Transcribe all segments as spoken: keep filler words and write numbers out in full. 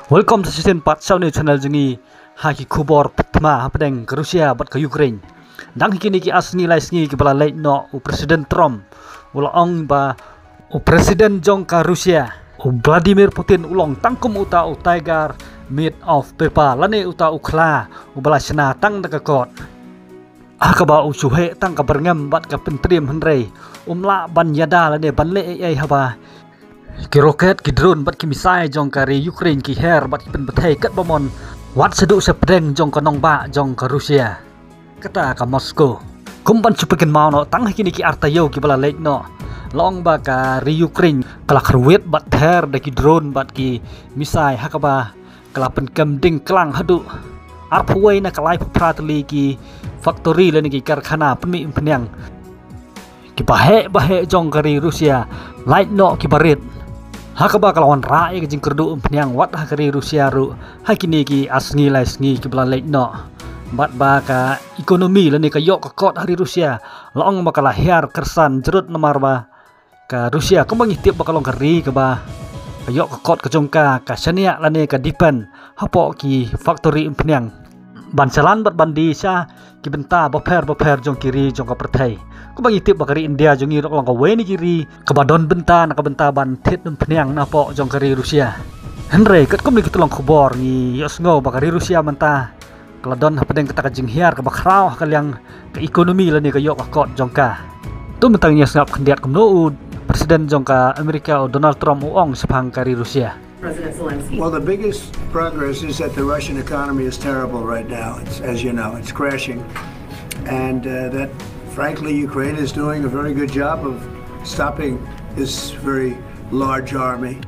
Welcome sa shisien pat sha une u channel jong ngi ha ki khubor thma hapdeng ka Russia bad ka Ukraine. Dang ha kine ki ar sngi lai sngi kiba la leit noh, u President Trump u la ong ba u President jong ka Russia, u Vladimir Putin, u long tang kum uta u tiger made of paper, lane uta u khla uba la shna tang da ka kot. Ha kaba u shu heh tang ka byrngem bad ka pyntriem, hynrei um lah ban ïada lane ban leh ei ei haba ki rocket, ki drone bad ki missile jong ka ri Ukraine ki her bad ki pynbthei katba mon wat shaduh sha pdeng jong ka nongbah jong ka Russia, kata ka Moscow. Kum ban shu pynkynmaw noh, tang ha kine ki ar taïew kiba la leit noh, la ong ba ka ri Ukraine ka la kyrwit bad ther da ki drone bad ki missile, ha kaba ka la pynkem ding klang haduh arphew wei na ka laiphew phra tylli ki factory lane ki karkhana pynmih umphniang kiba heh ba heh jong ka ri Russia, lait noh kiba rit, ha kaba ka la wanrah ïa ka jingkyrduh umphniang wat ha ka ri Russia ruh ha kine ki ar sngi lai sngi kiba la leit noh. Bad ba ka economy lane ka ïoh ka kot ha ri Russia, la ong ba ka la hiar kyrsan jrut namar ba ka Russia, kumba ngi tip ba ka long ka ri kaba ka ïoh ka kot ka jong ka ka shaniah lane ka depend hapoh ki factory umphniang ban shalan bad ban die sha ki bynta bapher bapher jong ki ri jong ka pyrthei. Kumba ngi tip ba ka ri India jong ngi ruh ka long kawei na ki ri kaba don bynta na ka bynta ban thied umphniang napoh jong ka ri Russia. Hynrei katkum ki tyllong khubor ngi ïohsngew ba ka ri Russia mynta ka la don hapdeng kata ka jinghiar kaba khraw ha ka liang ka economy lane ka ïoh ka kot jong ka. To mynta ngin ïa sngap khyndiat kumno u President jong ka America, u Donald Trump, u ong shaphang ka ri Russia. President Zelensky. Well, the biggest progress is that the Russian economy is terrible right now. It's, as you know, it's crashing. And uh, that, frankly, Ukraine is doing a very good job of stopping this very large army.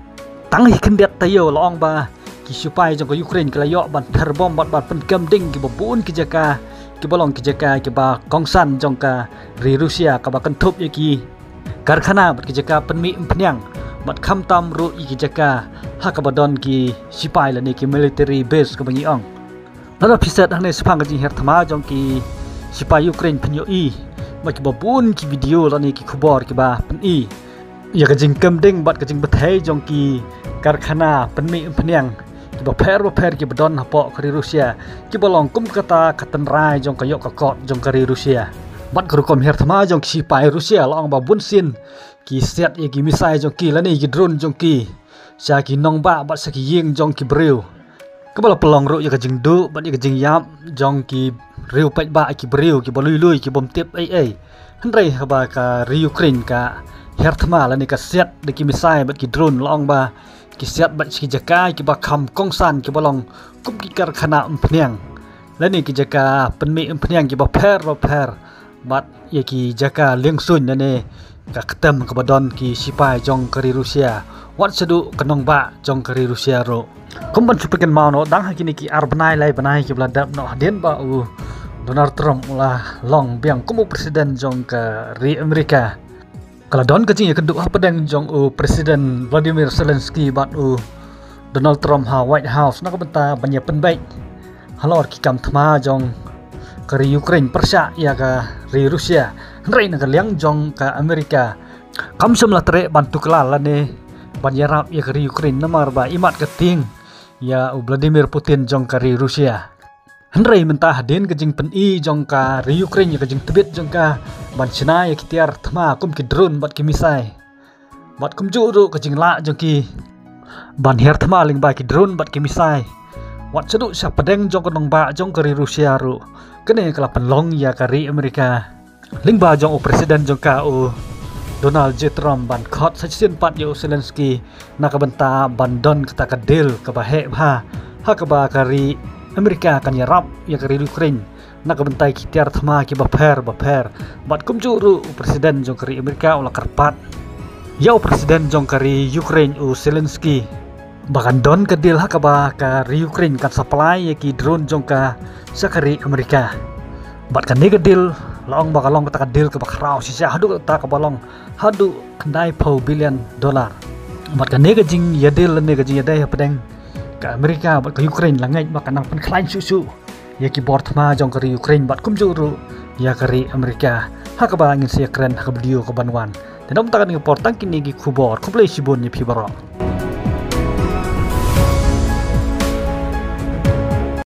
Tang hi khyndiat taïew la ong ba ki sipai jong ka Ukraine ki la ïoh ban ther bom bad ban pynkem ding kiba bun ki jaka, kiba long ki jaka kiba kongsan jong ka ri Russia, kaba kynthup ïa ki karkhana bad ki jaka pynmih umphniang, bad khamtam ruh ïa ki jaka ha kaba don ki sipai lane ki military base kaba ngi ong. Lada phi set hangne shaphang ka jinghiar thma jong ki sipai Ukraine, phin ïohi ba kiba bun ki video lane ki khubor kiba pyni ïa ka jingkem ding bad ka jingbthei jong ki karkhana pynmih umphniang kiba pher bapher kiba don hapoh ka ri Russia, kiba long kum kata ka tynrai jong ka ïoh ka kot jong ka ri Russia. Bad ka rukom hiar thma jong ki sipai Russia la ong ba bun sien ki siat ïa ki missile jong ki lane ki drone jong ki sha ki nongbah bad sha ki ïing jong ki briew, kaba la pynlong ruh ïa ka jingduh bad ïa ka jingïap jong ki riew paidbah, ki briew kiba lui lui, ki bym tip ei ei. Hynrei haba ka ri Ukraine ka hiar thma lane ka siat da ki missile bad ki drone, la ong ba ki siat bad sha ki jaka kiba kham kongsan, kiba long kum ki karkhana umphniang lane ki jaka pynmih umphniang kiba pher bapher, bad ïa ki jaka liengsuiñ lane ka ktem kaba don ki sipai jong ka ri Russia, wat shaduh ka nongbah jong ka ri Russia ruh. Kum ban shu pynkynmaw noh, dang ha kine ki ar bnai lai bnai kiba la dep noh, hadien ba u Donald Trump u la long biang kum u President jong ka ri America, ka la don ka jingïakynduh hapdeng jong u President Vladimir Zelensky bad u Donald Trump ha White House na ka bynta ban ïa pynbeit halor ki kam thma jong ka ri Ukraine pyrshah ïa ka ri Russia. Hynrei na ka liang jong ka America, kam shym la treh ban tuklar lane ban ïarap ïa ka ri Ukraine namar ba imat ka tieng ïa u Vladimir Putin jong ka ri Russia. Hynrei mynta hadien ka jingpyni jong ka ri Ukraine ïa ka jingtbit jong ka ban shna ïa ki tiar thma kum ki drone bad ki missile, bad kumjuh ruh ka jinglah jong ki ban hiar thma lyngba ki drone bad ki missile wat shaduh sha pdeng jong ka nongbah jong ka ri Russia ruh, kane ka la pynlong ïa ka ri America lyngba jong u President jong ka, u Donald J Trump, ban khot sa shisien pat ïa u Zelensky na ka bynta ban don kata ka deal kaba heh bha, ha kaba ka ri America kan ïarap ïa ka ri Ukraine na ka bynta ki tiar thma kiba pher bapher. Bad kumjuh ruh u President jong ka ri America u la kyrpad ïa u President jong ka ri Ukraine, u Zelensky, ba kan don ka deal ha kaba ka ri Ukraine kan supply ïa ki drone jong ka sha ka ri America. Bad kane ka deal la ong ba ka long kata ka deal kaba khraw shisha haduh kata kaba long haduh khyndai phew billion dollar. Bad kane ka jingïa deal lane ka jingïadei hapdeng ka America bad ka Ukraine la ngeit ba kan nang pynkhlaiñ shuh shuh ïa ki bor thma jong ka ri Ukraine bad kumjuh ruh ïa ka ri America. Ha kaba ngin sa ïakren ha ka video kaban wan. Te na mynta ka dei ka por, tang kine ki khubor. Khublei shibun ïa phi baroh.